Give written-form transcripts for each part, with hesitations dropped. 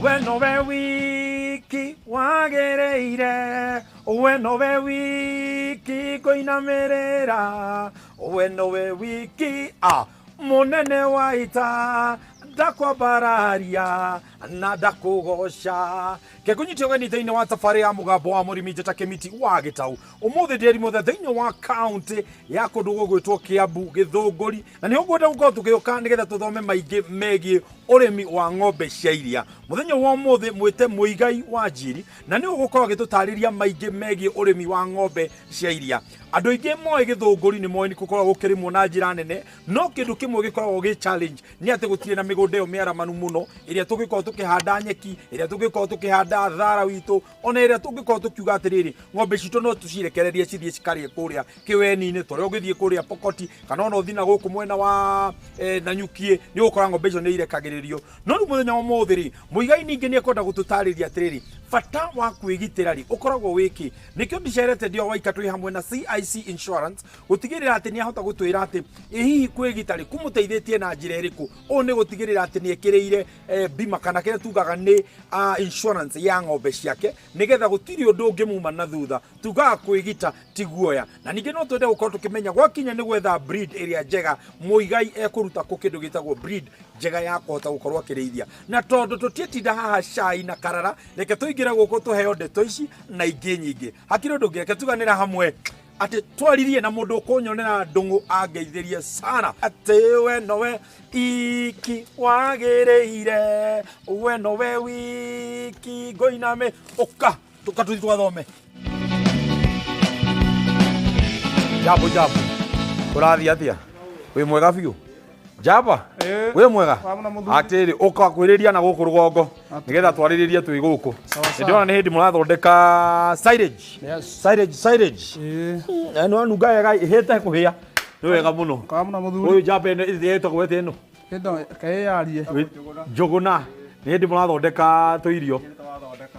We nowe wiki wagĩrĩire, we nowe wiki ngũinamĩrĩra, we nowe wiki a mũnene wa ita, ndakwambararia na ndakũgoca. Kekũnyitio ũgeni thĩinĩ wa tabarĩ ya mũgambo wa mũrimi njĩta Kĩmiti wa Gĩtau. Ũmũthĩ ndĩri mũthe thĩinĩ wa kaunti ya kũndũ gũgwĩtwo Kĩambu Gĩthũngũri, na nĩho ngwenda gũkorwo tũgĩũka nĩgetha tũthome maingĩ megiĩ ũrĩmi wa ng'ombe cia iria. Mũthenya wa ũmũthĩ mwĩte Mũigai wa Njiri, na nĩwe ũgũkorwo agĩtũtarĩria maingĩ megiĩ ũrĩmi wa ng'ombe cia iria. Andũ aingĩ moĩ Gĩthũngũri nĩ moĩ nĩ gũkoragwo gũkĩrĩmwo na njĩra nene, no kĩndũ kĩmwe gĩkoragwo gĩ challenge nĩ atĩ gũtirĩ na mĩgũnda ĩyo mĩaramanu mũno ĩrĩa tũngĩkorwo tũkĩhanda nyeki, ĩrĩa tũngĩkorwo tũkĩhanda thara witũ, ona ĩrĩa tũngĩkorwo tũkiuga atĩrĩrĩ, ng'ombe citũ no tũcirekererie cithiĩ cikarĩe kũrĩa kĩweni-inĩ, torĩa ũngĩthiĩ kũrĩa Pokoti kana ona ũthiĩ na gũkũ mwena wa Nanyukiĩ, nĩ ũgũkora ng'ombe icio nĩ irekagĩrĩrio. No rĩu mũthenya wa ũmũthĩ rĩ, Mũigai ningĩ nĩ ekwenda gũtũtarĩria atĩrĩrĩ, bata wa kwĩgitĩra rĩ ũkoragwo wĩkĩ. Nĩkĩo ndicerete ndĩ o waika, twĩ hamwe na CIC Insurance gũtigĩrĩra atĩ nĩ ahota gũtwĩra atĩ ĩ hihi kwĩgita rĩ kũmũteithĩtie na njĩra ĩrĩkũ. Ũũ nĩ gũtigĩrĩra atĩ nĩ ekĩrĩire bima kana kĩrĩa tugaga nĩ insurance ya ng'ombe ciake, nĩgetha gũtirĩ ũndũ ũngĩmuma na thutha. Tugaga kwĩgita ti guoya. Na ningĩ no twende gũkorwo tũkĩmenya gwakinya nĩ gwetha breed ĩrĩa njega, Mũigai ekũruta kũ kĩndũ gĩtagwo breed njega ya kũhota gũkorwo akĩrĩithia. Na tondũ tũtiĩtinda haha cai na karara, reke tũingĩre gũkũ tũheo ndeto ici na ingĩ nyingĩ. Hakĩrĩ ũndũ ũngĩ, reke tuganĩre hamwe atĩ twaririe na mũndũ ũkũnyonera ndũng'ũ angeithĩrie sana atĩ we nowe iki wagĩrĩire, we nowe wiki ngũiname. Ũka tũka tũthiĩ twathome. Jambo jambo, ũrathiĩ atĩa? Wĩ mwega biũ? Njamba wĩ mwega? Wamuna mũthuri. Atĩrĩ, ũka kwĩrĩria na gũkũ rũgongo nĩgetha twarĩrĩrie twĩ gũkũ. Sawa, sawa. Ndĩrona nĩ hĩndĩ mũrathondeka silage. Yes. Silage, silage. Ĩĩ. Na nĩ wanunga wega ĩhĩte kũhĩa. Nĩ wega mũno. Wamuna mũthuri. Ũyũ njamba ĩno ĩtagwo ĩtĩ ĩno? Ĩno keyarie. Njũgũna. Nĩ hĩndĩ mũrathondeka tũirio.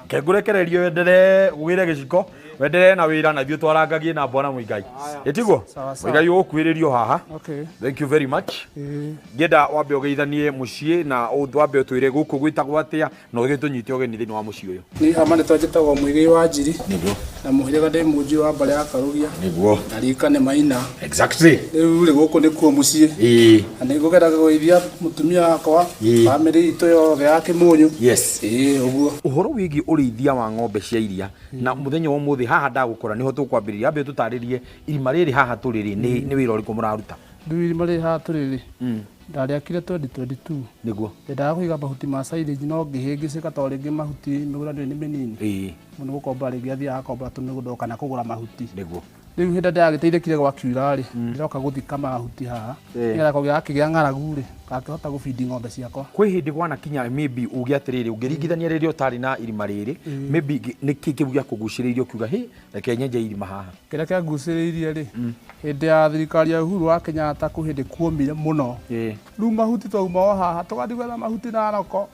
Kengũrekererio wenderee ũgĩre gĩciko, wenderee na wĩra na ithuĩ twarangagie na bwana Mũigai. Ĩtiguo? Sawa, sawa. Mũigai ũgũkuhĩrĩrio haha. Okay. Thank you very much. Ĩĩ. Ngĩenda wambe ũgeithanie mũciĩ na wambe ũtwĩre gũkũ gwĩtagwo atĩa na ũgĩtũnyite ũgeni thĩinĩ wa mũciĩ ũyũ. Niĩ hama nĩtwa njĩtagwo Mũigai wa Njiri. Nĩguo. Na mũhĩrĩga ndĩ Mũnjirũ wa mbarĩ ya Karugia. Nĩguo. Na rika nĩ Maina. Exactly. Rĩu rĩ gũkũ nĩkuo mũciĩ. Ĩĩ. Na nĩ ngũgera kũgeithia mũtumia wakwa, Ĩĩ. bamĩrĩ itũ yothe ya Kĩmũnyũ. Yes. Ĩĩ ũguo. Ũhoro wĩgiĩ ũrĩithia wa ng'ombe cia iria na mũthenya wa ũmũthĩ haha ndagũkora nĩho tũkwambĩrĩria. Ambe ũtũtarĩrie irima rĩrĩ haha tũrĩ rĩ, nĩ wĩra ũrĩkũ mũraruta? Rĩu irima rĩrĩ haha tũrĩ rĩ, ndarĩakire 2022. Nĩguo. Ndendaga kũiga mahuti ma silage no ngĩhĩngĩcĩka tondũ rĩngĩ mahuti mĩgũnda ndĩrĩ nĩ mĩnini. Ĩĩ. Mũndũ gũkombora rĩngĩ athiaga akombora tũmĩgũnda kana kũgũra mahuti. Nĩguo. Rĩu hĩndĩ ĩrĩa ndĩragĩteithĩkire gwakiura rĩ, ndĩroka gũthika mahuti haha. Nĩgetha kũgĩa gakĩgĩa ng'aragu rĩ, ngakĩhota gũbindi ng'ombe ciakwa. Kwĩ hĩndĩ gwanakinya maybe uge atĩrĩrĩ, ũngĩringithania rĩrĩa ũtarĩ na irima rĩrĩ, maybe nĩkĩ kĩu gĩakũgucĩrĩirie ũkiuga hĩ, reke nyenje irima haha? Kĩrĩa kĩangucĩrĩirie rĩ, hĩndĩ ya thirikari ya Uhuru wa Kenyatta kwĩ hĩndĩ kuomire mũno. Rĩu mahuti twauma o haha, tũgathiĩ gwetha mahuti Naroko,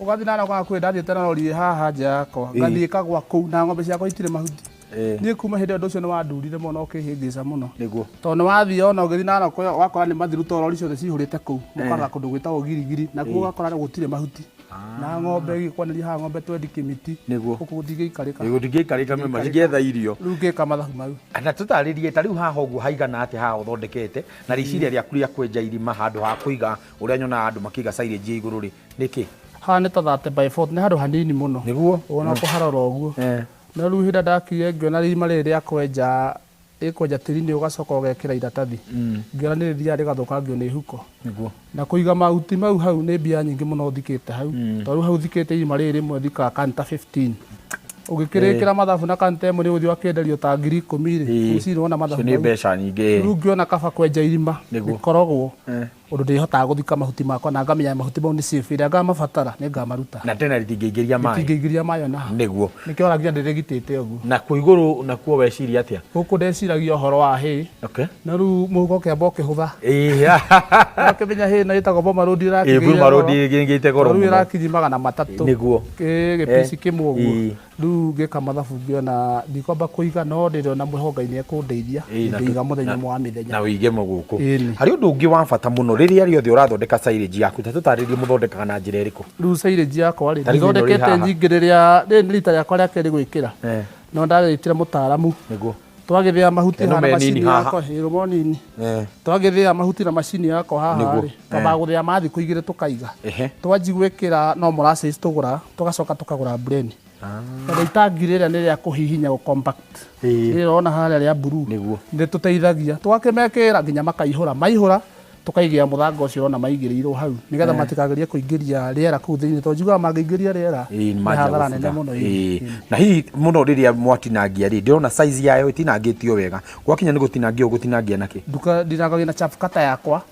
ũgathiĩ Naroko hakuhĩ ndathiĩte na rori ĩ haha nja yakwa, ngathiĩ kagwa kũu na ng'ombe ciakwa itirĩ mahuti. Niĩ kuma hĩndĩ ĩyo ũndũ ũcio nĩ wandurire mũno ũkĩhĩngĩca mũno. Nĩguo. Tondũ nĩ wathiĩ ona ũgĩthiĩ Naroko ĩyo ũgakora nĩ mathiru tondũ rori ciothe cihũrĩte kũu. Mũkoraga kũndũ gwĩtagwo Girigiri nakuo ũgakora gũtirĩ mahuti. Na ng'ombe ĩgĩkwanĩria haha ng'ombe twendi kĩmiti. Nĩguo. Gũkũ gũtingĩikarĩka. Ĩĩ, gũtingĩikarĩka mĩma, cingĩetha irio. Rĩu ngĩka mathabu mau. Na tũtarĩrie ta rĩu haha ũguo haigana atĩa haha ũthondekete na rĩciria rĩaku rĩa kwenja irima handũ ha kũiga ũrĩa nyonaga andũ makĩiga silage ya igũrũ rĩ, nĩkĩ? Haha nĩ ta 30 by 40, nĩ handũ hanini mũno. Nĩguo. Ona kũharora ũguo. No rĩu hĩndĩ ĩrĩa ndakire ngĩona irima rĩrĩ rĩa kwenja, rĩkwenja tĩri-inĩ ũgacoka ũgekĩra iratathi. Ngĩona nĩ rĩthiaga rĩgathũkangio nĩ huko. Nĩguo. Na kũiga mahuti mau hau nĩ mbia nyingĩ mũno thikĩte hau. Tondũ rĩu hau thikĩte irima rĩrĩ rĩmwe thikaga kanta 15. Ũgĩkĩrĩkĩra mathabu na kanta ĩmwe nĩ ũgũthiĩ ũgakĩenderio ta 10,000 rĩ, rũcinĩ wona mathabu Icio nĩ mau. mbeca nyingĩ. Rĩu ngĩona kaba kwenja irima Nĩguo. rĩkorogwo ũndũ ndĩhotaga gũthika mahuti makwa na ngamenya mahuti mau nĩ safe. Rĩrĩa ngamabatara nĩ ngamaruta. Na tena rĩtingĩingĩria maĩ. Rĩtingĩingĩria maĩ ona ha. Nĩguo. Nĩkĩo ona nginya ndĩrĩgitĩte ũguo. Na kũu igũrũ nakuo weciria atĩa? Gũkũ ndeciragia ũhoro wa hay. Okay. No rĩu mũhuko ũkĩamba ũkĩhũtha. Ĩĩ. Ũgakĩmenya hay ĩno ĩtagwo Boma Road Ĩĩ, Boma Road ĩgĩte goro Rĩu mũno. ĩrakinyia 300. Nĩguo. Ĩĩ, gĩpici kĩmwe ũguo. Ĩĩ. Rĩu ngĩka mathabu ngĩona ndikwamba kũiga no ndĩrona mwĩhoko Ngai nĩ ekũndeithia Ĩĩ, na ngĩiga mũthenya na- ũmwe wa mĩthenya. Na wĩige gũkũ. Ĩni. Harĩ ũndũ ũngĩ wa bata mũno Rĩrĩa rĩothe ũrathondeka silage yaku, ta tũtarĩrie mũthondekaga na njĩra ĩrĩkũ? Rĩu silage yakwa rĩ, Ta rĩu ĩno ĩrĩ ndithondekete haha. nyingĩ rĩrĩa rĩrĩ nĩ rita rĩakwa rĩa kerĩ gwĩkĩra. Eh. No ndagĩtire mũtaaramu. Nĩguo. Twagĩthĩa mahuti Ĩno haha na me macini nini haha. yakwa, ĩrũmo nini. Eh. Twagĩthĩa mahuti na macini yakwa haha Nĩguo. rĩ, twambaga gũthĩa ma thikũ igĩrĩ tũkaiga. Ehe. Twanji gwĩkĩra no molasses tũgũraga, tũgacoka tũkagũra blend. Tondũ itangi rĩrĩa nĩ rĩa kũhihinya gũ compact. Ĩĩ. Rĩrĩa ũrona harĩa rĩa blue. Nĩguo. Nĩ tũteithagia. Tũgakĩmekĩra nginya makaihũra. Maihũra tũkaigĩra mũthanga ũcio ũrona maigĩrĩirwo hau nĩgetha matikagerie kũingĩria rĩera kũu thĩinĩ tondũ njiguaga mangĩingĩria rĩera Ĩĩ, nĩ nĩ manjia hathara nene gũbutha. mũno. Ĩĩ. Ĩĩ. Na hihi mũno rĩrĩa mwatinangia rĩ, ndĩrona size yayo ĩtinangĩtio wega. Gwakinya nĩ gũtinangia ũgũtinangia nakĩ? Nduka ndinangagia na chaff cutter yakwa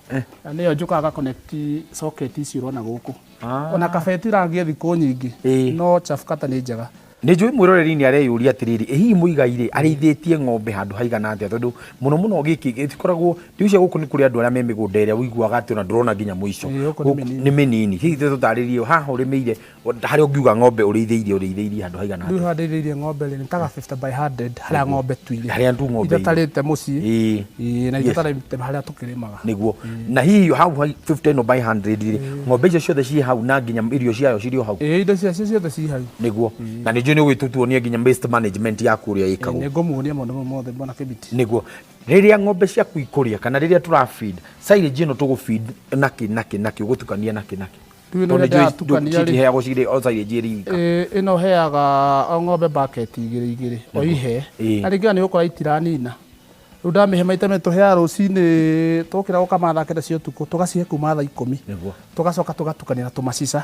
na nĩyo njũkaga connect socket ici ũrona gũkũ. Ona kaba ĩtinangie thikũ nyingĩ Ĩĩ. no chaff cutter nĩ njega. Nĩ njũĩ mwĩroreri nĩ areyũria atĩrĩrĩ, ĩ hihi Mũigai rĩ arĩithĩtie ng'ombe handũ haigana atĩa? Tondũ mũno mũno gĩkĩ gĩtikoragwo, ndiucia gũkũ nĩ kũrĩ andũ arĩa me mĩgũnda ĩrĩa ũiguaga atĩ ona ndũrona nginya mũico. Ĩĩ, gũkũ nĩ mĩnini. Nĩ mĩnini. Hihi tũtarĩrie haha ũrĩmĩire, harĩa ũngiuga ng'ombe ũrĩithĩirie handũ haigana Rĩu atĩa? haha ndĩithĩirie ng'ombe rĩ, nĩ taga 50 by 100 harĩa ng'ombe tu irĩ. Harĩa tu ng'ombe irĩ. Itatarĩte mũciĩ. Ĩĩ. Ĩĩ, na Yes. itatarĩte harĩa tũkĩrĩmaga. Nĩguo. Na hihi hau 50 ĩno by 100 rĩ, ng'ombe icio ciothe ciĩ hau na nginya irio ciayo cirĩ o hau? Ĩĩ, indo ciacio ciothe ciĩ hau. Nĩguo. Na nĩ njũĩ nĩ ũgĩtũtuonia nginya waste management yaku ũrĩa ĩkagwo. Nĩ ngũmuonia maũndũ mau mothe bwana Kĩmiti. Nĩguo. Rĩrĩa ng'ombe ciaku ikũrĩa kana rĩrĩa tũra feed silage ĩno tũgũ feed nakĩ nakĩ nakĩ, ũgũtukania nakĩ nakĩ? Rĩu ĩno Tondũ ĩrĩa nĩ njũĩ ndĩratukania rĩ, citiheagwo cirĩ o silage ĩrĩ ika. Ĩĩ, ĩno heaga o ng'ombe bucket igĩrĩ igĩrĩ o ihe. Ĩĩ. Na rĩngĩ ona nĩ ũgũkora itiranina. Rĩu ndamĩhe maita merĩ tũheaga rũcinĩ twokĩra gũkama thaa kenda cia ũtukũ tũgacihe kuma thaa ikũmi. Nĩguo. Tũgacoka tũgatukania na tũmacica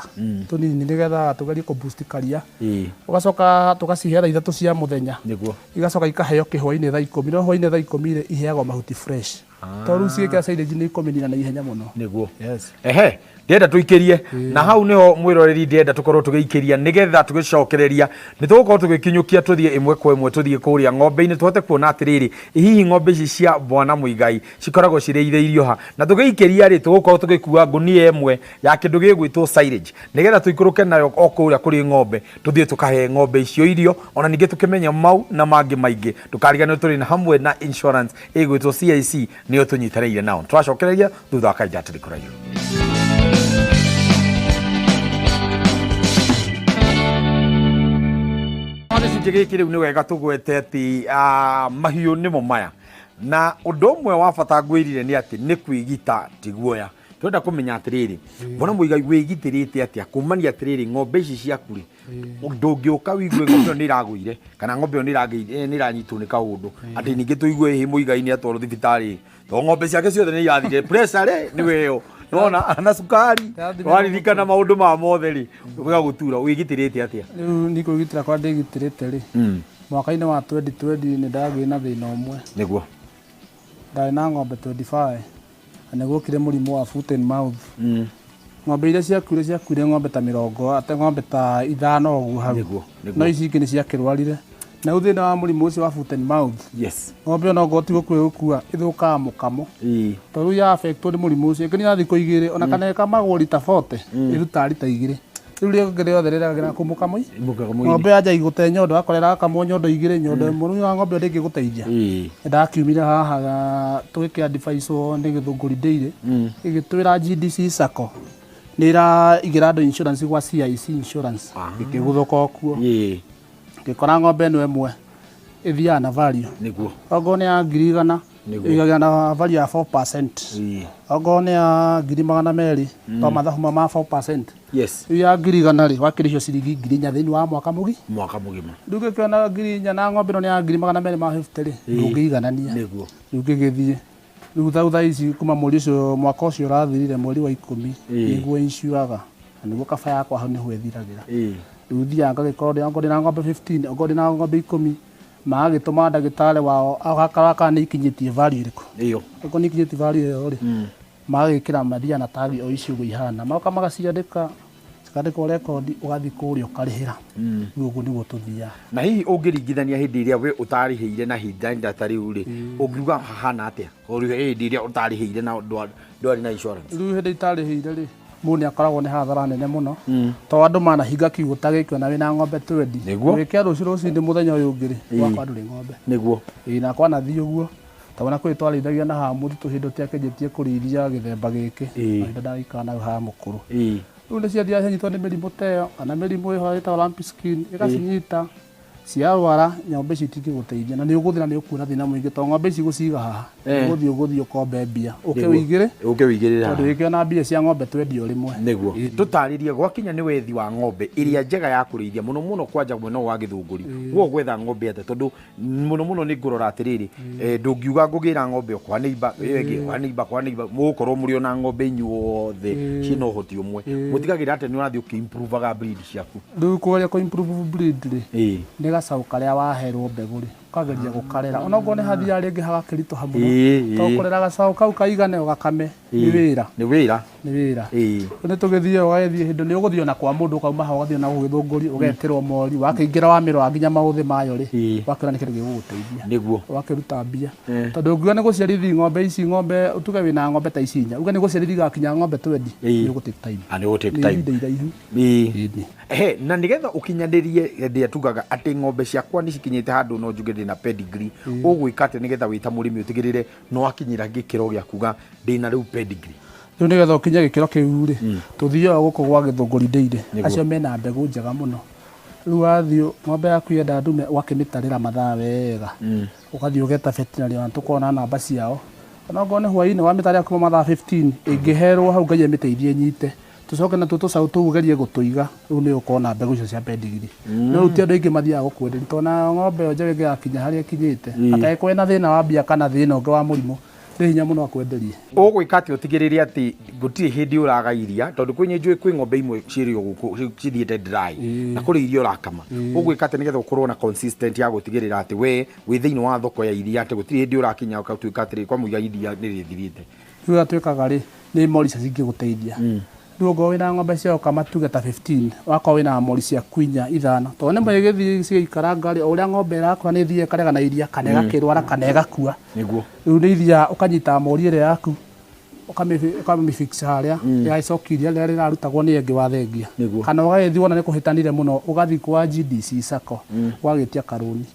tũnini nĩgetha tũgerie kũ boost karia. Ĩĩ. Ũgacoka tũgacihe thaa ithatũ cia mũthenya. Nĩguo. Igacoka ikaheo kĩhwainĩ thaa ikũmi. No hwainĩ thaa ikũmi rĩ, iheagwo mahuti fresh. Tondũ rĩu cigĩkĩra silage nĩ ikũmĩnina na ihenya mũno. Nĩguo. Yes. Ehe, ndĩrenda tũikĩrie na hau nĩho mwĩroreri ndĩrenda tũkorwo tũgĩikĩria nĩgetha tũgĩcokereria nĩ tũgũkorwo tũgĩkinyũkia tũthiĩ ĩmwe kwa ĩmwe tũthiĩ kũrĩa ng'ombe-inĩ tũhote kuona atĩrĩrĩ hihi ng'ombe ici cia bwana Mũigai cikoragwo cirĩithĩirio ha. Na tũgĩikĩria rĩ, tũgũkorwo tũgĩkua ngũnia ĩmwe ya kĩndũ gĩgwĩtwo silage nĩgetha tũikũrũke nayo o kũrĩa kũrĩ ng'ombe tũthiĩ tũkahe ng'ombe icio irio, ona ningĩ tũkĩmenye mau na mangĩ maingĩ. Ndũkariganĩrwo tũrĩ na hamwe na insurance ĩgwĩtwo CIC nĩyo tũnyitanĩire nao. Tũracokereria thutha wa kahinda hatarĩ kũraihu. Gĩcunjĩ gĩkĩ rĩu nĩ wega tũgwete atĩ mahiũ nĩmo maya, na ũndũ ũmwe wa bata ngwĩrire nĩ atĩ nĩ kwĩgita ti guoya. Twenda kũmenya atĩrĩrĩ, bwana Mũigai wĩgitĩrĩte atĩa kumania atĩrĩrĩ ng'ombe ici ciaku rĩ, ndũngĩũka wigue ng'ombe ĩyo nĩ ĩragũire kana ng'ombe ĩyo nĩ ĩranyitwo nĩ kaũndũ atĩ ningĩ tũigue ĩhĩ Mũigai nĩ atwarwo thibitarĩ tondũ ng'ombe ciake ciothe nĩ irathire pressure rĩ nĩwe ĩyo nona na cukari waririkana maũndũ ma mothe rĩ ũgagũtura. Wĩgitĩrĩte atĩa? Rĩu nĩ kwĩgitĩra kwa ndĩgitĩrĩte rĩ, mwaka-inĩ wa 2020 nĩ ndagĩire na thĩna ũmwe. Nĩguo. Ndarĩ na ng'ombe 25 na nĩ guokire mũrimũ wa foot and mouth. Ng'ombe iria ciakuire ciakuire ng'ombe ta mĩrongo ate ng'ombe ta ithano ũguo hau. Nĩguo, nĩguo. No ici ingĩ nĩ ciakĩrwarire. Na rĩu thĩna wa mũrimũ ũcio wa foot and mouth, Yes. ng'ombe ĩyo no ngorwo ti gũkua ĩgũkua ĩthũkaga mũkamo. Ĩĩ. Tondũ rĩu ya affectwo nĩ mũrimũ ũcio ĩngĩ nĩ ya thikũ igĩrĩ ona kana ĩkamagwo rita 40 ĩrutaga rita igĩrĩ. Rĩu rĩngĩ rĩothe rĩragĩra kũ mũkamo-inĩ. Mũkamo-inĩ. Ng'ombe yanja igũte nyondo akora ĩrakamwo nyondo igĩrĩ nyondo ĩmwe rĩu ya ng'ombe ĩyo ndĩngĩgũteithia. Ĩĩ. Ndakiumire haha tũgĩkĩ advice nĩ Gĩthũngũri Dairy ĩgĩtwĩra GDC Sacco nĩ ĩraigĩra andũ insurance gwa CIC insurance ĩkĩgũthũka o kuo. Ĩĩ. Ngĩkora ng'ombe ĩno ĩmwe ĩthiaga na value. Nĩguo. Okorwo nĩ ya ngiri igana Nĩguo. ĩgagĩa na value ya 4%. Ĩĩ. Okorwo nĩ ya ngiri magana merĩ to mathabu ma 4%. Yes. Rĩu ya ngiri igana rĩ wakĩrĩhio ciringi ngiri inya thĩinĩ wa mwaka mũgi. Mwaka mũgima. Rĩu ngĩkĩona ngiri inya na ng'ombe ĩno nĩ ya ngiri magana merĩ ma 50 rĩ ndũngĩiganania. Nĩguo. Rĩu ngĩgĩthiĩ rĩu thutha ici kuma mweri ũcio mwaka ũcio ũrathirire mweri wa ikũmi nĩguo insuaga na nĩguo kaba yakwa hau nĩho ĩthiragĩra. Ĩĩ. Rĩu thiaga ngagĩkorwo ndĩ okorwo ndĩna ng'ombe 15 okorwo ndĩna ng'ombe ikũmi magagĩtũma ndagĩtarĩ wao agakora kana nĩ ikinyĩtie value ĩrĩkũ. Ĩyo. Okorwo nĩ ikinyĩtie value ĩyo rĩ magagĩkĩra mathiaga na tagi o ici ũguo ihana magoka magaciandĩka cikandĩkwo rekondi ũgathiĩ kũrĩa ũkarĩhĩra. Rĩu ũguo nĩguo tũthiaga. Na hihi ũngĩringithania hĩndĩ ĩrĩa we ũtarĩhĩire na ihinda ta rĩu rĩ, ũngiuga hahana atĩa? Hĩndĩ ĩrĩa ũtarĩhĩire na ndwarĩ na insurance. Rĩu hĩndĩ itarĩhĩire rĩ mũndũ nĩ akoragwo nĩ hathara nene mũno tondũ andũ manahinga kiugũ ta gĩkĩ ona wĩna ng'ombe 20 Nĩguo. ũgĩkĩa rũciũ rũcinĩ mũthenya ũyũ ũngĩ rĩ gwakwa ndũrĩ ng'ombe. Nĩguo. Ĩĩ na kwanathiĩ ũguo Tondũ kwĩ twarĩithagia na haha mũtitũ hĩndĩ ũtiakĩnjĩtie kũrĩithia gĩthemba gĩkĩ. Mahinda ndagĩikara nau haha mũkũrũ. Rĩu nĩ ciathiaga cianyitwo nĩ mĩrimũ ta ĩyo kana mĩrimũ ĩho ĩtagwo lumpy skin ĩgacinyita ciarwara ng'ombe ici itingĩgũteithia na nĩ ũgũthiĩ na nĩ ũkuona thĩna mũingĩ tondũ ng'ombe ici gũciga haha ũgũthiĩ ũgũthiĩ ũkombe mbia ũke ũigĩre Ũke ũigĩrĩre tondũ haha. wĩkĩona mbia cia ng'ombe twendia o rĩmwe. Nĩguo tũtarĩrie gwakinya nĩ wethi wa ng'ombe ĩrĩa njega ya kũrĩithia mũno mũno kwanja mwena ũyũ wa Gĩthũngũri guo gwetha ng'ombe atĩa tondũ mũno mũno nĩ ngũrora atĩrĩrĩ ndũngiuga ngũgĩra ng'ombe o kwa neighbor ĩyo ĩngĩ kwa neighbor kwa neighbor mũgũkorwo mũrĩ ona ng'ombe inyuothe ciĩna ũhoti ũmwe mũtigagĩrĩra atĩ nĩ ũrathiĩ ũkĩ-improvaga breed ciaku. Rĩu kũgeria kũ improve breed rĩ nĩ gacaũ karĩa waherwo mbegũ rĩ ũkageria gũkarera onokorwo nĩ hathiaga rĩngĩ hagakĩritũha mũno tondũ kũrera gacaũ kau kaigane ũgakame nĩ wĩra. Nĩ wĩra. Nĩ wĩra. Nĩ tũgĩthiĩ ũgagĩthiĩ hĩndĩ nĩ ũgũthiĩ ona kwa mũndũ ũkauma haha ũgathiĩ ona gũkũ Gĩthũngũri ũgetĩrwo mori wakĩingĩra wamĩrora nginya maũthĩ mayo rĩ ũgakĩona nĩ kĩndũ gĩgũgũteithia. Nĩguo. Ũgakĩruta mbia. Tondũ ũngiuga nĩ gũciarithia ng'ombe ici ng'ombe tuge wĩna ng'ombe ta ici inya uge nĩ gũciarithia igakinya ng'ombe twendi nĩ ũgũ take time. Nĩ ũgũ take Nĩ time. ihinda iraihu. Ehe, na nĩgetha ũkinyanĩrie hĩndĩ ĩrĩa tugaga atĩ ng'ombe ciakwa nĩ cikinyĩte handũ no njuge ndĩna pedigree, ũgwĩka atĩa nĩgetha wĩ ta mũrĩmi ũtigĩrĩre nĩ wakinyĩra gĩkĩro gĩa kuga ndĩna rĩu pedigree? Rĩu nĩgetha ũkinye gĩkĩro kĩu rĩ, tũthiaga gũkũ gwa Gĩthũngũri Dairy, acio mena mbegũ njega mũno. Rĩu wathiĩ ng'ombe yaku yenda ndume ũgakĩmĩtarĩra mathaa wega, ũgathiĩ ũgeta veterinary ona tũkoragwo na namba ciao. Ona okorwo nĩ hwainĩ wamĩtarĩra kuma mathaa 15 ĩngĩherwo hau Ngai amĩteithie ĩnyite. Tũcoke natuo tũcaũ tũu ũgerie gũtũiga rĩu nĩ ũkona mbegũ icio cia pedigree. No rĩu ti andũ aingĩ mathiaga gũkwenderia tondũ ona ng'ombe ĩyo njerũ ĩngĩgakinya harĩa ĩkinyĩte atangĩkorwo ĩna thĩna wa mbia kana thĩna ũngĩ wa mũrimũ nĩ hinya mũno akwenderie. Ũgwĩka atĩa ũtigĩrĩre atĩ gũtirĩ hĩndĩ ũraga iria tondũ kwĩ njũĩ kwĩ ng'ombe imwe cirĩ o gũkũ cithiĩte dry na kũrĩ iria ũrakama. Ũgwĩka atĩa nĩgetha ũkorwo na consistent ya gũtigĩrĩra atĩ we wĩ thĩinĩ wa thoko ya iria atĩ gũtirĩ hĩndĩ ũrakinya ũgatuĩka atĩrĩ kwa mũiga iria nĩ rĩthirĩte? Rĩu ũrĩa twĩkaga rĩ nĩ mori icio cingĩgũteithia. Rĩu okorwo wĩna ng'ombe cia gũkama tuge ta 15 wakorwo wĩna mori ciaku inya ithano tondũ nĩmo ĩgĩthiĩ cigĩikaranga rĩ o ũrĩa ng'ombe ĩrakũra nĩ ĩthiaga ĩkarega na iria kana ĩgakĩrwara kana ĩgakua. Nĩguo. Rĩu nĩ ithiaga ũkanyita mori ĩrĩa yaku ũkamĩfix harĩa ĩgagĩcokia iria rĩrĩa rĩrarutagwo nĩ ĩngĩ wathengia. Kana ũgagĩthiĩ wona nĩ kũhĩtanire mũno ũgathiĩ kwa GDC Sacco ũgagĩtia karũni.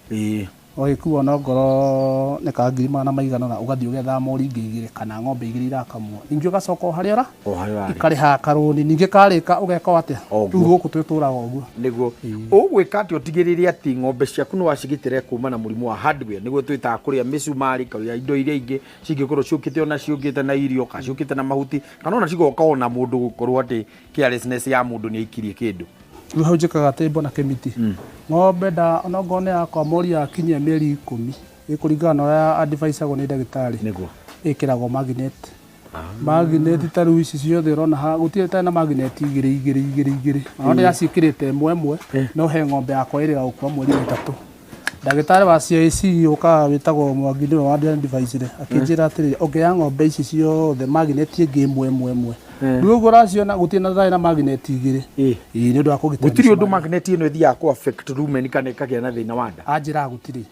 Ũgagĩkua ona ongorwo nĩ ka ngiri magana maigana ũna ũgathiĩ ũgetha mori ingĩ igĩrĩ kana ng'ombe igĩrĩ irakamwo. Ningĩ ũgacoka o harĩa ũra ikarĩha karũni ningĩ karĩka ũgeka o atĩa. Rĩu gũkũ twĩtũraga ũguo. Nĩguo. Ũgwĩka atĩa ũtigĩrĩre atĩ ng'ombe ciaku nĩ wacigitĩra kuma na mũrimũ wa hardware nĩguo twĩtaga kũrĩa mĩcumarĩ kũrĩa indo iria ingĩ cingĩkorwo ciũkĩte ona ciũkĩte na irio kana ciũkĩte na mahuti kana ona cigoka ona mũndũ gũkorwo atĩ carelessness ya mũndũ nĩ aikirie kĩndũ. Rĩu hau njĩkaga atĩ mbona kĩmiti ng'ombe nda ona okorwo nĩ yakwa mori yakinyia mĩeri 10 ĩkũringana na ũrĩa advisagwo nĩ ndagĩtarĩ. Nĩguo. Ĩkĩragwo magnet. Magnet ta rĩu ici ciothe ũrona haha gũtirĩ itarĩ na magnet igĩrĩ igĩrĩ igĩrĩ igĩrĩ. Ona ndĩraciĩkĩrĩte ĩmwe ĩmwe no he ng'ombe yakwa ĩrĩga gũkua mweri wa 3. Ndagĩtarĩ wa CIC ũkaga wĩtagwo Mwangi nĩwe wa-advisire akĩnjĩra atĩrĩrĩ ongerera ng'ombe ici ciothe magnet ĩngĩ ĩmwe ĩmwe ĩmwe. Rĩu ũguo ũraciona gũtirĩ na thayũ na magnet igĩrĩ. Ĩĩ nĩ ũndũ wa kũgitĩra Gũtirĩ ũndũ mĩcumarĩ. magnet ĩno ĩthiaga kũ affect rumen kana ĩkagĩa na thĩna wa nda. Anjĩraga gũtirĩ.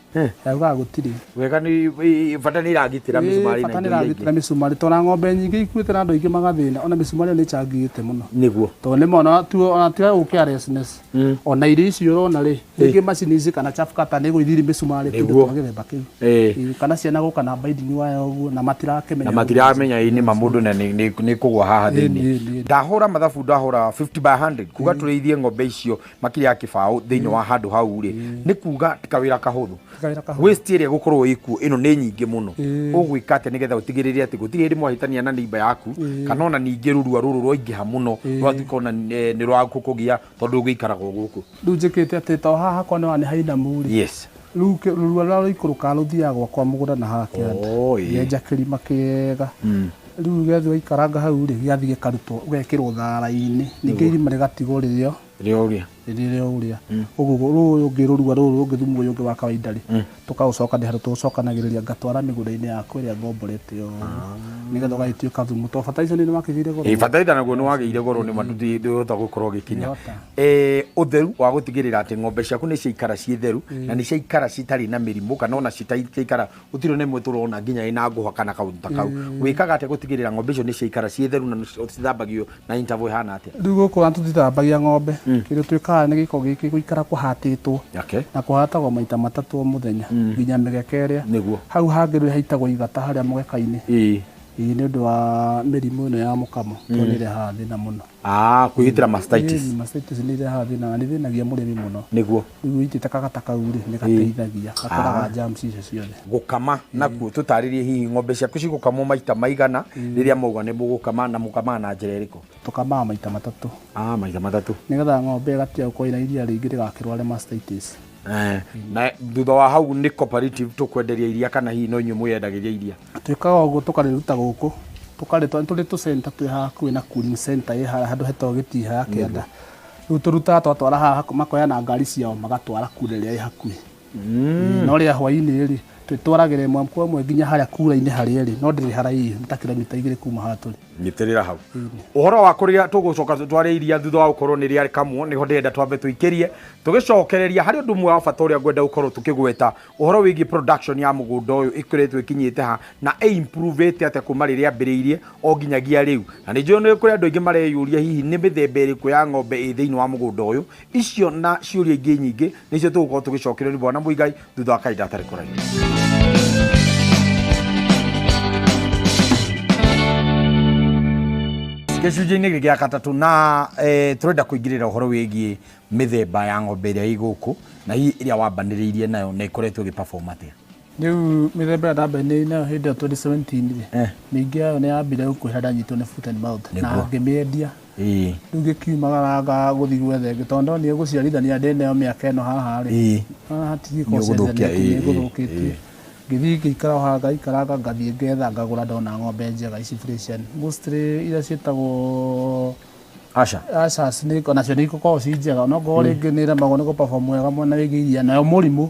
Augaga gũtirĩ. Wega nĩ bata nĩ ĩragitĩra mĩcumarĩ na Bata nĩ indo iria ĩragitĩra ingĩ. mĩcumarĩ tondũ ona ng'ombe nyingĩ ikuĩte na andũ aingĩ magathĩna ona mĩcumarĩ ĩyo nĩ ĩchangĩte mũno. Nĩguo. Tondũ nĩ mona ona tiga gũ carelessness ona irio icio ũrona rĩ rĩngĩ macini ici kana chaff cutter nĩ ĩgũithirie mĩcumarĩ tũindo twa gĩthemba kĩu. Kana ciana gũka na binding wire ũguo na matirakĩmenya. Na matiramenya ĩ nĩma mũndũ na nĩ kũgwa haha thĩinĩ. Ndahũra mathabu ndahũra 50 by 100 kuga tũrĩithie ng'ombe icio makĩria ya kĩbaũ thĩinĩ wa handũ hau rĩ nĩ kuga ti kawĩra kahũthũ. Waste ĩrĩa ĩgũkorwo ĩkuo ĩno nĩ nyingĩ mũno. Ũgwĩka atĩa nĩgetha ũtigĩrĩre atĩ gũtirĩ hĩndĩ mwahĩtania na neighbor yaku kana ona ningĩ rũrua rũrũ rwaingĩha mũno rwatuĩka ona nĩ rwagũkũgia tondũ ũgĩikaraga o gũkũ. Rĩu njĩkĩte atĩ to haha hakwa nĩ hainamu rĩ. Yes. Rĩu rũrua rũrĩa rũikũrũkaga rũthiaga gwakwa mũgũnda na haha kĩanda. Ngenja kĩrima kĩega. Rĩu gĩathiĩ waikaranga hau rĩ gĩathiĩ gĩkarutwo ũgekĩrwo thara-inĩ ningĩ irima rĩgatigwo rĩrĩo Rĩo ũrĩa. Rĩrĩa ũrĩa. Ũguo rũrũ rũngĩ rũrua rũrũ rũngĩ thumu ũyũ ũngĩ wa kawaida rĩ tũkaũcoka handũ tũũcokanagĩrĩria ngatwara mĩgũnda-inĩ yakwa ĩrĩa ngomborete ũguo nĩgetha ũgagĩtuĩka thumu tondũ fertilizer nĩ wakĩgĩire goro. Fertilizer naguo nĩ wagĩire goro nĩ ma ndũhota gũkorwo ũgĩkinya. Ũtheru wa gũtigĩrĩra atĩ ng'ombe ciaku nĩ ciaikara ciĩ theru na nĩ ciaikara citarĩ na mĩrimũ kana ona citaikara gũtirĩ na ĩmwe tũrona nginya ĩna ngũha kana kaũndũ ta kau. Wĩkaga atĩa gũtigĩrĩra ng'ombe icio nĩ ciaikara ciĩ theru na cithambagio na interval ĩhana atĩa? Rĩu gũkũ ona tũtithambagia ng'ombe. Kĩndũ twĩkaga nĩ gĩko gĩkĩ gũikara kũhatĩtwo. Na kũhatagwo maita 3 o mũthenya nginya mĩgeka ĩrĩa. Hau hangĩ rĩu haitagwo igata harĩa mũgeka-inĩ. Ĩĩ, nĩ ũndũ wa mĩrimũ ĩno ya mũkamo, tondũ nĩ ĩrehaga thĩna mũno. Ah, kwĩgitĩra mastitis. Ĩĩ, mastitis nĩ ĩrehaga thĩna na nĩ ĩthĩnagia mũrĩmi mũno. Rĩu ũitĩte kagata kau rĩ, nĩ gateithagia, gakoraga germs icio ciothe. Gũkama nakuo tũtarĩrie hihi ng'ombe ciaku cigũkamwo maita maigana rĩrĩa mwauga nĩ mũgũkama, na mũkamaga na njĩra ĩrĩkũ? Tũkamaga maita 3. Ah, maita 3. Nĩgetha ng'ombe ĩgatiga gũkorwo ĩna iria rĩingĩ rĩgakĩrware mastitis. Na thutha wa hau nĩ cooperative tũkwenderia iria kana hihi no inyuĩ mwĩyendagĩria iria? Twĩkaga ũguo, tũkarĩruta gũkũ, tũkarĩtwara, nĩ tũrĩ tũ center twĩ hakuhĩ na cooling center ĩ harĩa handũ hetagwo Gĩtiha ya kĩanda. Rĩu tũrutaga twatwara haha, makoya na ngari ciao magatwara kura ĩrĩa ĩ hakuhĩ. No rĩa hwaĩ-inĩ rĩ, twĩtwaragĩra ĩmwe kwa ĩmwe nginya harĩa kura-inĩ harĩa ĩrĩ, no ndĩrĩ haraihu, nĩ ta kilomita 2 kuma haha tũrĩ. Nyitĩrĩra hau. Ũhoro wa kũrĩa tũgũcoka tware iria thutha wa gũkorwo nĩ rĩakamwo, nĩho ndĩrenda twambe tũikĩrie. Tũgĩcokereria harĩ ũndũ ũmwe wa bata ũrĩa ngwenda gũkorwo tũkĩgweta, ũhoro wĩgiĩ production ya mũgũnda ũyũ ĩkoretwo ĩkinyĩte ha na ĩ-improve-ĩte atĩa kuma rĩrĩa ĩambĩrĩirie o nginyagia rĩu. Na nĩ njũĩ nĩ kũrĩ andũ aingĩ mareyũria hihi nĩ mĩthemba ĩrĩkũ ya ng'ombe ĩ thĩinĩ wa mũgũnda ũyũ. Icio na ciũria ingĩ nyingĩ nĩcio tũgũkorwo tũgĩcokerio nĩ Bwana Muigai thutha wa kahinda gatarĩ kũraihu. Gĩcunjĩ-inĩ gĩkĩ gĩa gatatũ na tũrenda kũingĩrĩra ũhoro wĩgiĩ mĩthemba ya ng'ombe ĩrĩa ĩ gũkũ na hihi ĩrĩa wambanĩrĩirie nayo na ĩkoretwo ĩgĩ perform atĩa. Rĩu mĩthemba ĩrĩa ndambanĩrĩirie nayo hĩndĩ ĩyo 2017 rĩ, mĩingĩ yayo nĩ yambire gũkuhĩra ndanyitwo nĩ foot and mouth na ngĩmĩendia. Rĩu ngĩkiumagara gũthiĩ gwetha ĩngĩ tondũ ndonire gũciarithania ndĩ nayo mĩaka ĩno haha rĩ, hatirĩ Nĩ ũgũthũkia, gũciarithania nĩ gũthũkĩtie. Ngĩthiĩ ngĩikara o haha ngaikaranga ngathiĩ ngetha ngagũra ndona ng'ombe njega ici Friesian. Mostly iria ciĩtagwo Asha. Ashas nĩ onacio nĩ ikoragwo ci njega, onokorwo rĩngĩ nĩ iremagwo nĩ gũ perform wega mwena wĩgiĩ iria, nayo mũrimũ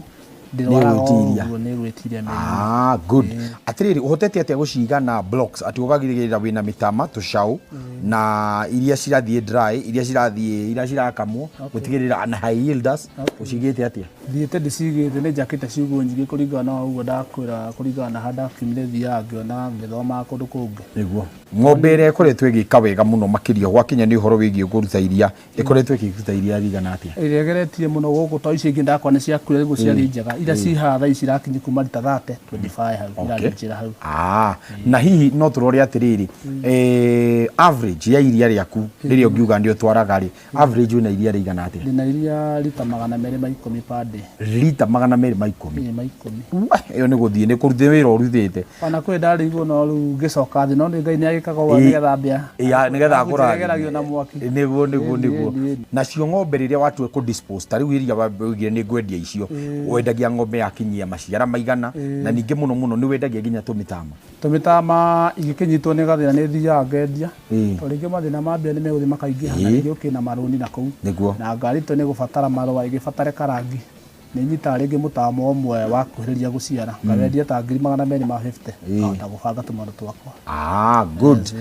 ndĩrwaraga Nĩ ĩgwĩtiria. ũguo, nĩ ĩgwĩtiria mĩrimũ. Ah, good. Atĩrĩrĩ, ũhotete atĩa gũciga na blocks atĩ ũgagĩrĩra wĩna mĩtama tũcaũ na iria cirathiĩ dry, iria cirathiĩ, iria cirakamwo, gũtigĩrĩra na high yielders, ũcigĩte atĩa? Thiĩte ndĩcigĩte, nĩ njakĩte ciugũ nyingĩ kũringana na ũguo ndakwĩra, kũringana na harĩa ndakiumire thiaga ngĩona ngĩthomaga kũndũ kũngĩ. Nĩguo. Ng'ombe ĩrĩa ĩkoretwo ĩgĩka wega mũno makĩria gwakinya nĩ ũhoro wĩgiĩ kũruta iria, ĩkoretwo ĩkĩruta iria rĩigana atĩa? Ĩrĩa ĩgeretie mũno gũkũ to icio ingĩ ndakora nĩ ciakuire rĩu ciarĩ njega. Iria ci haha thaa ici irakinyia kuma rita 30, 25 hau, irathiĩ njĩra hau. Na hihi no tũrore atĩrĩrĩ, average ya iria rĩaku rĩrĩa ũngiuga nĩ ũtwaraga rĩ, average wĩna iria rĩigana atĩa? Ndĩna iria rita 210 per day. Rita 210? Ĩĩ, ma ikũmi. Wah, ĩyo nĩ gũthiĩ, nĩ kũruta wĩra ũrutĩte. Ona kwĩ ndarĩirwo no rĩu ngĩcoka thĩ, no nĩ Ngai nĩ agĩkaga ũguo nĩgetha mbĩa. Ya, nĩgetha akũrathime. Geragio na mwaki. Nĩguo, nĩguo, Ĩni, nĩguo. ĩni, ĩni. Nacio ng'ombe rĩrĩa watua kũ dispose, ta rĩu iria waugire nĩ ngwendia icio, wendagia ng'ombe yakinyia maciara maigana, na ningĩ mũno mũno nĩ wendagia nginya tũmĩtama. Tũmĩtama igĩkĩnyitwo nĩ gathĩna nĩ thiaga ngendia. Tondũ rĩngĩ mathĩna ma mbia nĩ megũthiĩ makaingĩha, na rĩngĩ ũkĩna marũni na kũu. Na ngari to nĩ ĩgũbatara marũa, ĩgĩbatare karangi. Nĩ nyitaga rĩngĩ mũtama ũmwe wa kuhĩrĩria gũciara. Ngawendia ta ngiri magana merĩ ma fifty. Ngahota gũbanga tũmaũndũ twakwa. Good.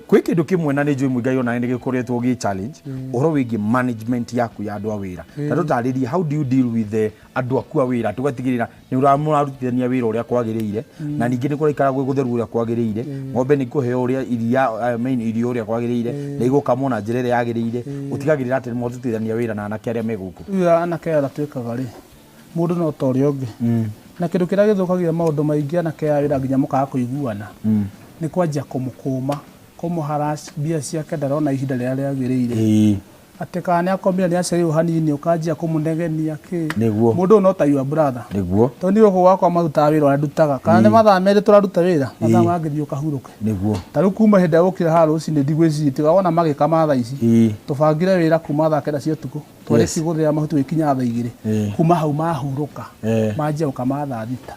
Kwĩ kĩndũ kĩmwe na nĩ njũĩ Muigai onawe nĩ gĩkoretwo gĩ challenge, ũhoro wĩgiĩ management yaku ya andũ a wĩra. Ta tũtarĩrie, how do you deal with the andũ aku a wĩra, tũgatigĩrĩra nĩ mũrarutithania wĩra ũrĩa kwagĩrĩire, na ningĩ nĩ kũraikara gwĩ gũtheru ũrĩa kwagĩrĩire, ng'ombe nĩ ikũheo ũrĩa iria, I mean, irio ũrĩa kwagĩrĩire, nĩ igũkamwo na njĩra ĩrĩa yagĩrĩire, ũtigagĩrĩra atĩ nĩ mũrarutithania wĩra na anake arĩa me gũkũ. Rĩu anake aya twĩkaga rĩ, mũndũ no ta ũrĩa ũngĩ. Na kĩndũ kĩrĩa gĩthũkagia maũndũ maingĩ anake aya wĩra nginya mũkaga kũiguana, nĩ kwanjia kũmũkũma, kũmũharass, mbia ciake ndarona ihinda rĩrĩa rĩagĩrĩire. Atĩ kana nĩ akomire nĩ acereirwo hanini ũkanjia kũmũnegenia kĩ. Mũndũ ũyũ no ta your brother. Tondũ niĩ gũkũ gwakwa marutaga wĩra ũrĩa ndutaga. Kana nĩ mathaa merĩ tũraruta wĩra, mathaa mangĩ thiĩ ũkahurũke. Ta rĩu kuma hĩndĩ ĩrĩa wokire haha rũcinĩ ndigwĩciria tiga wona magĩkama thaa ici. Tũbangire wĩra kuma thaa 9 cia ũtukũ. Twarĩkia gũthĩa mahuti gũgĩkinya thaa 2. Kuma hau mahurũka. Manjia gũkama thaa 6.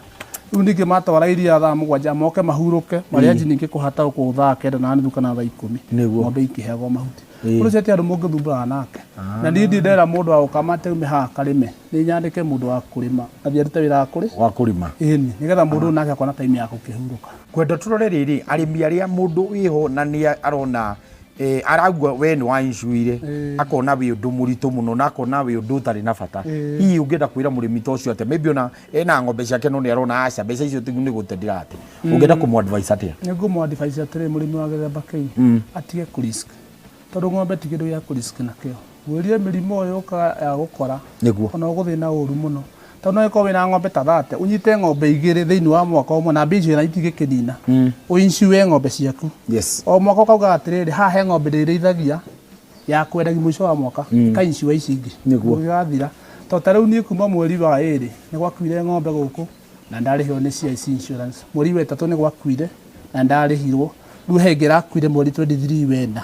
Rĩu ningĩ matwara iria thaa 7 moke mahurũke, marĩa nji ningĩ kũhata gũkũ thaa 9:30 kana thaa 10. Ng'ombe ikĩheagwo mahuti. Ũndũ ũcio ti andũ mũngĩthumbũrana nake. Na niĩ ndirĩ ndera mũndũ wa gũkama atĩ aume haha akarĩme. Nĩ nyandĩke mũndũ wa kũrĩma. Athiĩ arute wĩra wa kũrĩ. Wa kũrĩma. Ĩni, nĩgetha mũndũ ũyũ nake akona time ya gũkĩhurũka. Kwenda tũrore rĩrĩ, arĩmi arĩa mũndũ wĩho na nĩ arona, aragua we nĩ wa insuire, akona wĩ ũndũ mũritũ mũno na akona wĩ ũndũ ũtarĩ na bata. Hihi ũngĩenda kwĩra mũrĩmi ta ũcio atĩa? Maybe ona ena ng'ombe ciake no nĩ arona aca mbeca icio ti nĩ gũte ndirate. Ũngĩenda kũmũ advise atĩa? Nĩ ngũmũ advise atĩrĩ, mũrĩmi wa gĩthemba kĩu atige kũ risk. Tondũ ng'ombe ti kĩndũ gĩa kũ risk nakĩo. Ngwĩrire mĩrimũ ĩyo yũkaga ya gũkora. Nĩguo. Ona ũgũthiĩ na ũru mũno. Tondũ no ĩkorwo wĩna ng'ombe ta 30, ũnyite ng'ombe igĩrĩ thĩinĩ wa mwaka ũmwe na mbia icio na itingĩkĩnina. Ũinsure ng'ombe ciaku. Yes. O mwaka ũkauga atĩrĩrĩ, haha he ng'ombe ndĩrĩithagia ya kwendagia mũico wa mwaka, ĩkainsure ici ingĩ. Nĩguo. Ũgĩgathira. Tondũ ta rĩu niĩ kuma mweri wa ĩrĩ nĩ gwakuire ng'ombe gũkũ na ndarĩhirwo nĩ CIC insurance. Mweri wa ĩtatũ nĩ gwakuire na ndarĩhirwo. Rĩu he ĩngĩ ĩrakuire mweri 23 wena.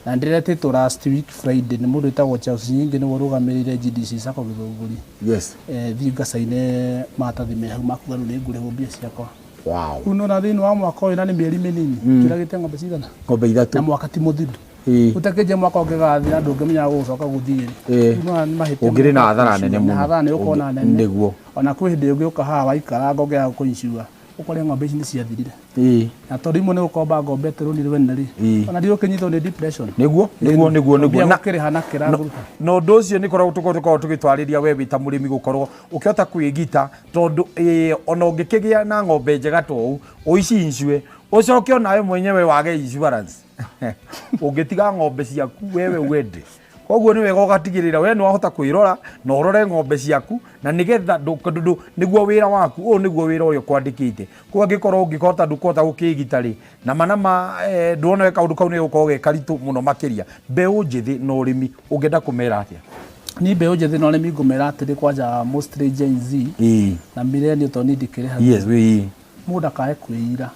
Na ndĩretĩtwo last week Friday nĩ mũndũ wĩtagwo Charles Nyingĩ nĩwe ũrũgamĩrĩire GDC Sacco Gĩthũngũri. Yes. Thiĩ ngacaine maratathi me hau makuga rĩu nĩ ngũrĩhwo mbia ciakwa. Wow. Rĩu nĩwona thĩinĩ wa mwaka ũyũ na nĩ mĩeri mĩnini njũragĩte ng'ombe cigana? Ng'ombe Na ithatũ. mwaka ti mũthiru. Ĩĩ. Ũtakĩnjia mwaka ũngĩgathira ndũngĩmenya gũgũcoka gũthiĩ rĩ. Ĩĩ. Rĩu nĩwona nĩ mahĩtia Ũngĩrĩ na mũno hathara nene Na mũno. hathara nĩ ũgũkorwo na nene. Nĩguo. Ona kwĩ hĩndĩ ũngĩũka haha waikaranga ũngĩaga kũ-insure ũkore ng'ombe ici nĩ ciathirire. Ĩĩ. Na tondũ imwe nĩ gũkomba ngombete rũni rwene rĩ, Ĩĩ. ona ndigũkĩnyitwo nĩ depression. Nĩguo, nĩguo, nĩguo, nĩguo. Mbia Na gũkĩrĩha na kĩragũruta. na ũndũ ũcio nĩ koragwo tũkoragwo tũgĩtwarĩria we wĩ ta mũrĩmi gũkorwo ũkĩhota kwĩgita tondũ ona ũngĩkĩgĩa na ng'ombe njega ta ũũ ũici insure ũcoke onawe mwenyewe wage insurance ũngĩtiga ng'ombe ciaku wewe uende. Koguo nĩ wega ũgatigĩrĩra we nĩ wahota kwĩrora na ũrore ng'ombe ciaku na nĩgetha nĩguo wĩra waku ũyũ nĩguo wĩra ũrĩa ũkwandĩkĩte. Koguo angĩkorwo ũngĩkota ndũkũhota gũkĩgita rĩ, na ma na ma nduona kaũndũ kau nĩ gũkorwo ge karitũ mũno makĩria. Mbeũ njĩthĩ na ũrĩmi ũngĩenda kũmera atĩa? Niĩ mbeũ njĩthĩ na ũrĩmi ngũmera atĩrĩ kwanja mostly Gen Z na millennial tondũ niĩ ndikĩrĩ hau. Yes, ĩĩ. Mũndũ ndakae kwĩira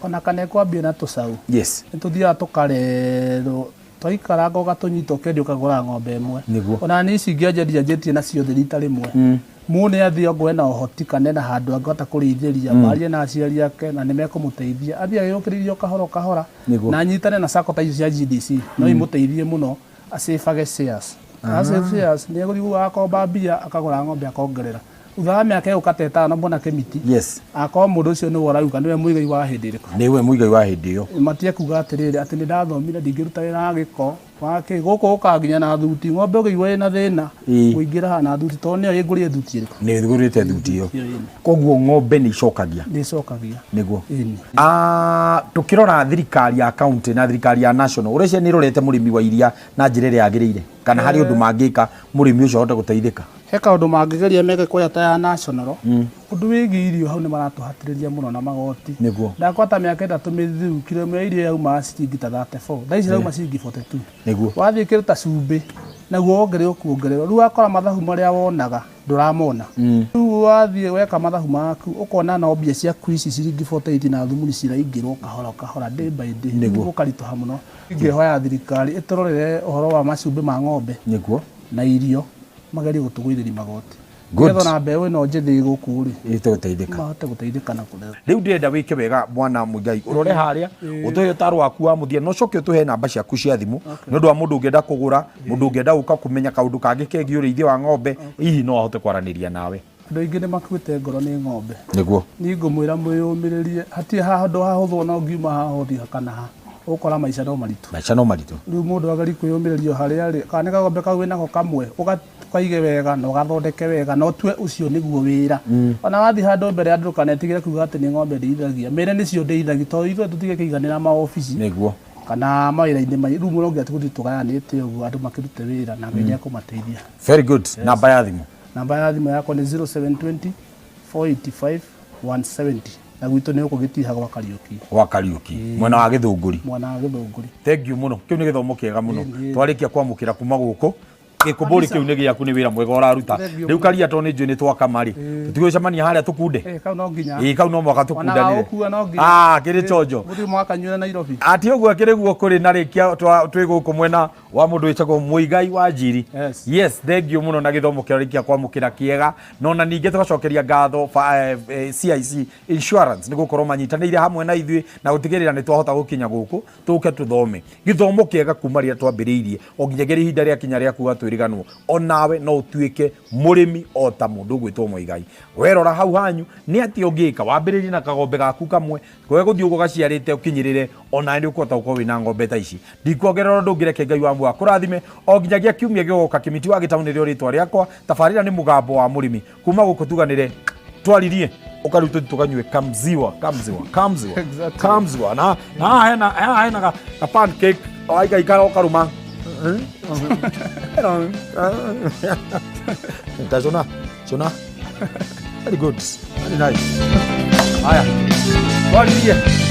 ona kana ekwambia na tũcaũ. Yes. Nĩ tũthiaga tũkarerwo twaikaranga ũgatũnyita ũkendia ũkagũra ng'ombe ĩmwe. Nĩguo. Ona niĩ ici ingĩanjia ndianjĩtie nacio thĩ rita rĩmwe. Mũndũ nĩ athiĩ ongorwo ena ũhoti kana ena handũ angĩhota kũrĩithĩria, marie na aciari ake na nĩ mekũmũteithia. Athiĩ agĩũkĩrĩria o kahora o kahora Nĩguo. na anyitane na sacco ta icio cia GDC no imũteithie mũno acĩbage shares. Acave shares nĩ egũthiĩ agakomba mbia akagũra ng'ombe akongerera. Thutha wa mĩaka ĩgũka ta ĩtano mbona kĩmiti. Yes. Akorwo mũndũ ũcio nĩwe ũrauga nĩwe mũigai wa hĩndĩ ĩrĩkũ. Nĩwe mũigai wa hĩndĩ ĩyo. Matige kuga atĩrĩrĩ atĩ nĩ ndathomire ndingĩruta wĩra wa gĩko wa kĩ gũkũ ũkaga nginya na thuti ng'ombe ũngĩigua ĩna thĩna ũingĩra haha na thuti tondũ nĩyo ĩngũrire thuti ĩrĩkũ. Nĩ ĩgũrĩte thuti ĩyo. Ĩyo ĩni. Koguo ng'ombe nĩ icokagia. Nĩ icokagia. Nĩguo. Ĩni. Tũkĩrora thirikari ya county na thirikari ya national ũreciria nĩ ĩrorete mũrĩmi wa iria na njĩra ĩrĩa yagĩrĩire kana harĩ ũndũ mangĩka mũrĩmi ũcio ahote gũteithĩka? He kaũndũ mangĩgeria meke kwanja ta ya national ũndũ wĩgiĩ irio hau nĩ maratũhatĩrĩria mũno na magoti. Nĩguo. Ndakwata mĩaka ĩtatũ mĩthiru kilo ĩmwe ya irio yaumaga ciringi ta 34 thaa ici irauma ciringi 42. Nĩguo. Wathiĩ kĩndũ ta cumbĩ naguo wongererwo kuongererwo rĩu wakora mathabu marĩa wonaga ndũramona. Rĩu wathiĩ weka mathabu maku ũkona no mbia ciaku ici ciringi 48 na thumuni ciraingĩrwo kahora kahora day by day. Nĩguo. Gũkaritũha mũno. Ingĩhoya thirikari ĩtũrorere ũhoro wa macumbĩ ma ng'ombe Nĩguo. na irio magerie gũtũgũithĩria magoti. Good. Nĩgetha ona mbeũ ĩno njĩthĩ gũkũ rĩ Ĩhote gũteithĩka. mahote gũteithĩka na kũrera. Rĩu ndĩrenda wĩke wega mwana Muigai ũrore harĩa ũtũhe ũtaro waku wa mũthia na ũcoke ũtũhe namba ciaku cia thimũ nĩ ũndũ wa mũndũ ũngĩenda kũgũra mũndũ ũngĩenda gũka kũmenya kaũndũ kangĩ kegiĩ ũrĩithia wa ng'ombe hihi no ahote kwaranĩria nawe. Andũ aingĩ nĩ makuĩte ngoro nĩ ng'ombe. Nĩguo. Niĩ ngũmwĩra mwĩyũmĩrĩrie hatirĩ handũ hahũthũ ona ũngiuma haha ũthiĩ kana ha ũgũkora maica no maritũ. Maica no maritũ. Rĩu mũndũ agerie kwĩyũmĩrĩria o harĩa arĩ kana nĩ kagombe kau wĩnako kamwe ũkaige wega na ũgathondeke wega na ũtue ũcio nĩguo wĩra. Ona wathiĩ handũ mbere ya andũ ndũkanetigĩre kuga atĩ nĩ ng'ombe ndĩithagia. Mĩre nĩcio ndĩithagia tondũ ithuĩ tũtigĩkĩiganĩra maobici. Nĩguo. Kana mawĩra-inĩ maingĩ rĩu mũno nginya tũgũthiĩ tũgayanĩte ũguo andũ makĩrute wĩra na Ngai nĩekũmateithia. Very good. Namba ya thimũ. Namba ya thimũ yakwa nĩ 0720 485 170 na gwitũ nĩ gũkũ Gĩtiha gwa Kariũki. Gwa Kariũki mwena wa Gĩthũngũri. Mwena wa Gĩthũngũri. Thank you mũno. Kĩu nĩ gĩthomo kĩega mũno. Twarĩkia kwamũkĩra kuma gũkũ gĩkũmbũri kĩu nĩ gĩaku nĩ wĩra mwega ũraruta. Rĩu karia tondũ nĩ njũĩ nĩ twakama rĩ tũtigũcemania harĩa tũkunde. Kau no nginya. Ĩĩ kau no mũhaka tũkundanĩre. Ona gũkua no nginya. Kĩrĩ chonjo. Mũthiĩ mũgakanyuĩre Nairobi. Ati ũguo kĩrĩ guo kũrĩ na rĩkia twĩ gũkũ mwena wa mũndũ wĩtagwo Muigai wa Njiri. Yes. Yes, thank you mũno na gĩthomo kĩrĩa rĩkia kwamũkĩra kĩega. No na ningĩ tũgacokeria ngatho CIC Insurance nĩ gũkorwo manyitanĩire hamwe na ithuĩ na gũtigĩrĩra nĩ twahota gũkinya gũkũ tũke tũthome gĩthomo kĩega kuma rĩrĩa twambĩrĩirie o nginyagia ihinda rĩa kinya rĩa kuga twĩriganwo. Onawe no ũtuĩke mũrĩmi o ta mũndũ ũgwĩtwo Muigai. Werora hau hanyu nĩ atĩa ũngĩka wambĩrĩrie na kagombe gaku kamwe koe gũthiĩ ũguo gaciarĩte ũkinyĩrĩre onawe nĩ ũkũhota gũkorwo wĩna ng'ombe ta ici. Ndikuongerera ũndũ ũngĩ, reke Ngai wa muoyo akũrathime o nginyagia kiumia gĩgoka. Kĩmiti wa Gĩtaũ nĩrĩo rĩtwa rĩakwa. Tabarĩra nĩ mũgambo wa mũrĩmi. Kuma gũkũ tuganĩre twaririe ũkarĩu tũthiĩ tũkanyue kamziwa kamziwa kamziwa Exactly. kamziwa na na hena hena ka pancake waikaikara ũkarũma. Tacũna cũna. Very good, very nice. Haya, twaririe.